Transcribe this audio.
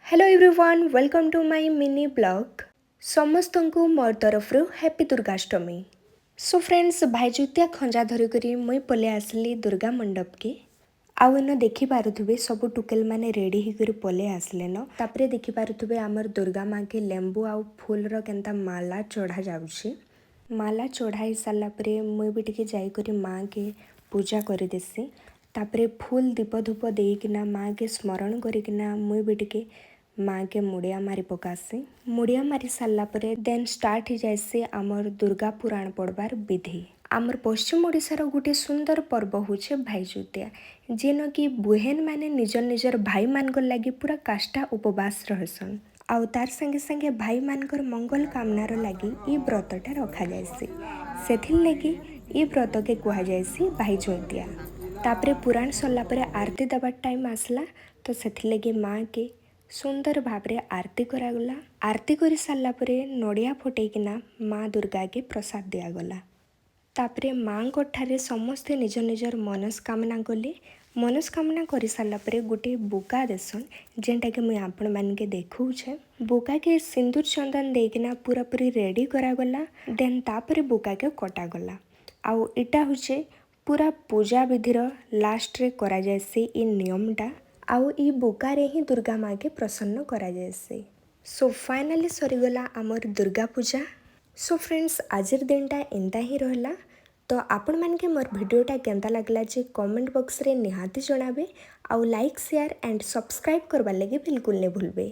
Hello everyone, welcome to my mini vlog. ସମସ୍ତଙ୍କୁ ମୋର ତରଫରୁ ହ୍ୟାପି ଦୁର୍ଗାଷ୍ଟମୀ। ସୋ ଫ୍ରେଣ୍ଡସ୍, ଭାଇଜୁତିଆ ଖଞ୍ଜା ଧରିକରି ମୁଇଁ ପଲେଇ ଆସିଲି ଦୁର୍ଗା ମଣ୍ଡପକେ। ଆଉ ଏନ ଦେଖିପାରୁଥିବେ, ସବୁ ଟୁକେଲ ମାନେ ରେଡ଼ି ହେଇକରି ପଲେଇ ଆସିଲେନ। ତାପରେ ଦେଖିପାରୁଥିବେ, ଆମର ଦୁର୍ଗା ମାକେ ଲେମ୍ବୁ ଆଉ ଫୁଲର କେନ୍ତା ମାଲା ଚଢ଼ା ଯାଉଛି। ମାଲା ଚଢ଼ା ହେଇ ସାରିଲା ପରେ ମୁଇଁ ବି ଟିକେ ଯାଇକରି ମାକେ ପୂଜା କରିଦେସି। ତାପରେ ଫୁଲ, ଦୀପ, ଧୂପ ଦେଇକିନା, ମାକେ ସ୍ମରଣ କରିକିନା ମୁଇଁ ବି ଟିକେ ମାକେ ମୁଡ଼ିଆ ମାରି ପକାସି। ମୁଡ଼ିଆ ମାରି ସାରିଲା ପରେ ଦେନ୍ ଷ୍ଟାର୍ଟ ହେଇଯାଏସି ଆମର ଦୁର୍ଗା ପୁରାଣ ପଢ଼ବାର ବିଧି। ଆମର ପଶ୍ଚିମ ଓଡ଼ିଶାର ଗୋଟେ ସୁନ୍ଦର ପର୍ବ ହଉଛେ ଭାଇଜୁତିଆ, ଯେନ କି ବୁହେନ ମାନେ ନିଜର ନିଜର ଭାଇମାନଙ୍କର ଲାଗି ପୁରା କାଷ୍ଠା ଉପବାସ ରହେସନ୍। ଆଉ ତାର ସାଙ୍ଗେ ସାଙ୍ଗେ ଭାଇମାନଙ୍କର ମଙ୍ଗଳ କାମନାର ଲାଗି ଇ ବ୍ରତଟା ରଖାଯାଏସି। ସେଥିର୍ଲାଗି ଇ ବ୍ରତକେ କୁହାଯାଏସି ଭାଇଜୁତିଆ। ତାପରେ ପୁରାଣ ସରିଲା ପରେ ଆରତି ଦେବାର ଟାଇମ୍ ଆସିଲା, ତ ସେଥିର୍ଲାଗି ମା'କେ ସୁନ୍ଦର ଭାବରେ ଆରତି କରାଗଲା। ଆରତି କରି ସାରିଲା ପରେ ନଡ଼ିଆ ଫଟେଇକିନା ମା ଦୁର୍ଗାକେ ପ୍ରସାଦ ଦିଆଗଲା। ତାପରେ ମାଙ୍କ ଠାରେ ସମସ୍ତେ ନିଜ ନିଜର ମନସ୍କାମନା କଲେ। ମନସ୍କାମନା କରିସାରିଲା ପରେ ଗୋଟେ ବୁକା ଦେସନ୍, ଯେନ୍ଟାକି ମୁଇଁ ଆପଣମାନକେ ଦେଖଉଛେ। ବୁକାକେ ସିନ୍ଦୁର ଚନ୍ଦନ ଦେଇକିନା ପୁରାପୁରି ରେଡ଼ି କରାଗଲା। ଦେନ୍ ତାପରେ ବୁକାକେ କଟାଗଲା। ଆଉ ଇଟା ହଉଛେ ପୁରା ପୂଜା ବିଧିର ଲାଷ୍ଟରେ କରାଯାଏସି ଇ ନିୟମଟା। ଆଉ ଇ ବୁକାରେ ହିଁ ଦୁର୍ଗା ମାକେ ପ୍ରସନ୍ନ କରାଯାଏସି। ସୋ ଫାଇନାଲି ସରିଗଲା ଆମର ଦୁର୍ଗା ପୂଜା। ସୋ ଫ୍ରେଣ୍ଡସ୍, ଆଜିର ଦିନଟା ଏନ୍ତା ହିଁ ରହିଲା। ତ ଆପଣମାନକେ ମୋର ଭିଡ଼ିଓଟା କେନ୍ତା ଲାଗଲା ଯେ କମେଣ୍ଟ ବକ୍ସରେ ନିହାତି ଜଣାବେ। ଆଉ ଲାଇକ୍, ସେୟାର ଆଣ୍ଡ ସବସ୍କ୍ରାଇବ୍ କରବାର୍ ଲାଗି ବିଲକୁଲ ନାଇଁ ଭୁଲବେ।